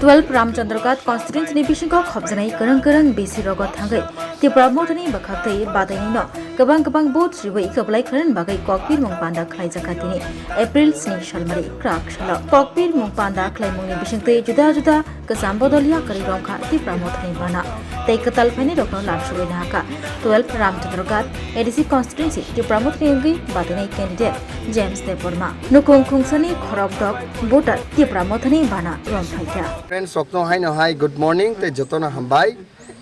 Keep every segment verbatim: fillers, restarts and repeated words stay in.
Twelve Ramchandraghat constituency ni bisingo khopjanai kwrwng kwrwng B C rogo thangwi Tipra Mothani bwkhaktwi badainino kwbang kwbang vote riwi kwplai khlaina bagwi kokbirmung panda khlaijakha tini April sni salmari kwrak salo. Kokbirmung panda khlaimungni bisingtwi juda juda kwcham bodol yakarwi romkha Tipra Mothani bana tei kwtal phainairokno lamsugwi nahakha twelve Ramchandraghat A D C constituency Tipra Mothani wngwi badainai candidate James Debbarma. Nukung khungsani khorokdok voter Tipra Mothani bana romphaikha. Friends rokno haino hai good morning tei jotono hambai.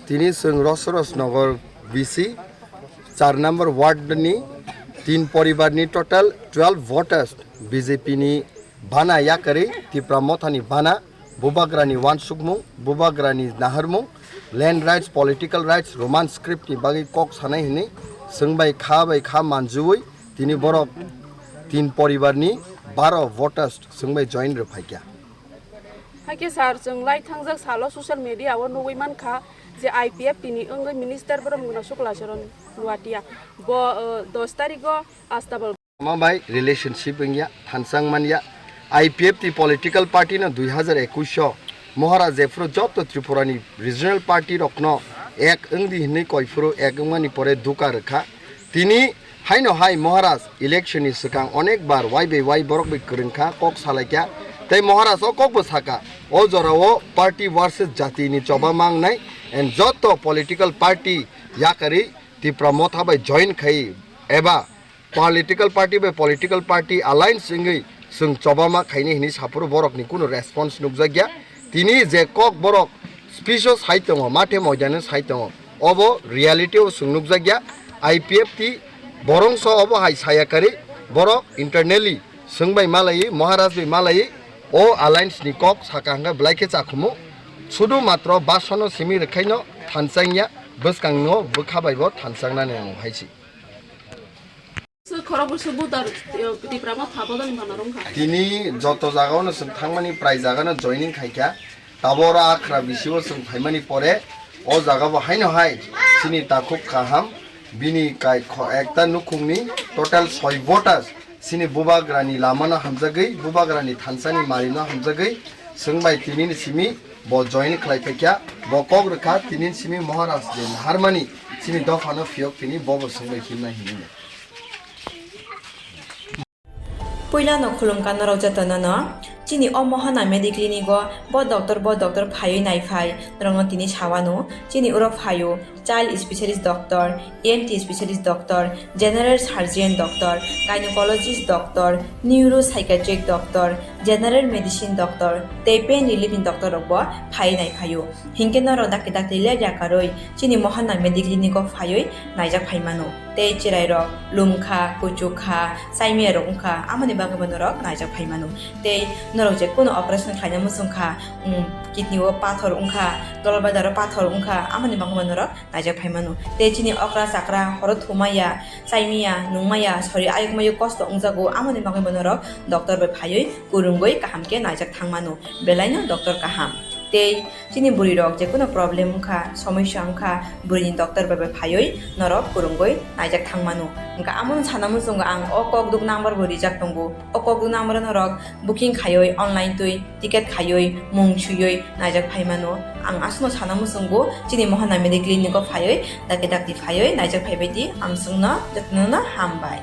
Tini chwng Rosros Nogor B C char number ward ni tin poribar ni total twelve voters B J P ni bana yakarwi Tipra Mothani bana Bubagrani wansukmung, Bubagrani naharmung, land rights, political rights, Roman script ni bagwi kok sanai hwnwi chwng bai kha bai kha manjuwi tini borok tin poribar ni baro voters chwng bai join rwphaikha. Haikhe sir, chwng lai thangjak salo social media o nugwi mankha je I P F T ni wngwi minister borok Mona Sukla Charan Nuatia bo, uh, dos tarikgo Astabal Omo bai relationship wngya, thansang manya. I P F T political party no dui hazar ekush o Maharaj jephuru joto Tripura ni regional party rokno ek wngdi hinwi koiphuru ek wngmani pore duka rwkha. Tini haino hai Maharaj election ni swkang onek bar wai bai wai borok bai kwrwngkha, kok salaikha. Tei Maharaj o kok bo saka, o jora o party versus jati ni choba mangnai and joto political party yakarwi Tipra Motha bai join khai eba political party bai political party alliance wngwi chwng chobama khaini hinwi saphuru borokni kunu response nukjakya. Tini je kok borok speech o sai tongo, mathe moidano sai tongo, obo reality o chwng nukjakya. I P F T borongso obo hai saya kari borok internally chwng bai malaiwi, Maharaj bai malaiwi o alliance ni kok saka hwnkhe belai khe chakhumu. Sudu matro basono simi rwkhaino thanchangya, bwskangno bwkha baibo thanchaknani ang hai si. Swk khorokbrwi swk voter, eh, Tipra Motha bodolni bana rwngkha. Tini joto jagao no chwng thangmani prai jagano joining khaikha. Tabora akhra bisio chwng phaimani pore o jagabo haino hai chini takhuk kaham bini kai kho ekta nukhungni total soi voters chini bubagrani lamano hamjagwi, bubagrani thansani marino hamjagwi chwng bai tinini simi bo join khlai phaikha. Bo kok rwkha tinini simi Maharaj je naharmani chini dophano phiyok tini bobo chwng bai himna hinwi. Puilano khulumkha norok jotono no. Chini o Mohana Mediclinic o bo doctor, bo doctor phaiwi naiphai norokno tini sawano. Chini oro phaio child specialist doctor, E N T specialist doctor, general surgeon doctor, gynecologist doctor, neuropsychiatric doctor, general medicine doctor tei pain relief ni doctor rok bo phaiwi naiphaio. Hinkhe norok dakti dakti ler yakarwi chini Mohana Mediclinic o phaiwi naijak phaimano. Tei chwrairok lumkha, kuchukha, chaimiyarok wngkha, amoni bagwibo norok naijak phaimano. Tei norok je kunu operation khlaina muchungkha, um, kidney o pathor wngkha, dolbadaro pathor wngkha, amoni bagwibo norok naijak phaimano. Tei chini okra chakra horo thumaya, chaimaya, nungmaya, sori ayukmayo kosto wngjago, amoni bagwibo norok doctor bai phaiwi kwrwngwi kaham khe naijak thangmano. Belaino doctor kaham. Tei chini bwrwi rok je kunu problem wngkha, somosya wngkha, bwrwini doctor bai bai phaiwi norok kwrwngwi naijak thangmano. Hwnkha amono sana muchungo ang o kok duk number bo rijak tongo. O kok duk number o norok booking khaiwi online twi ticket khaiwi mung swiwi naijak phaimano. Ang aswkno sana muchungo chini Mohana Mediclinic o phaiwi dakti dakti phaiwi naijak phaibai di, ang chwngno jotono no hambai.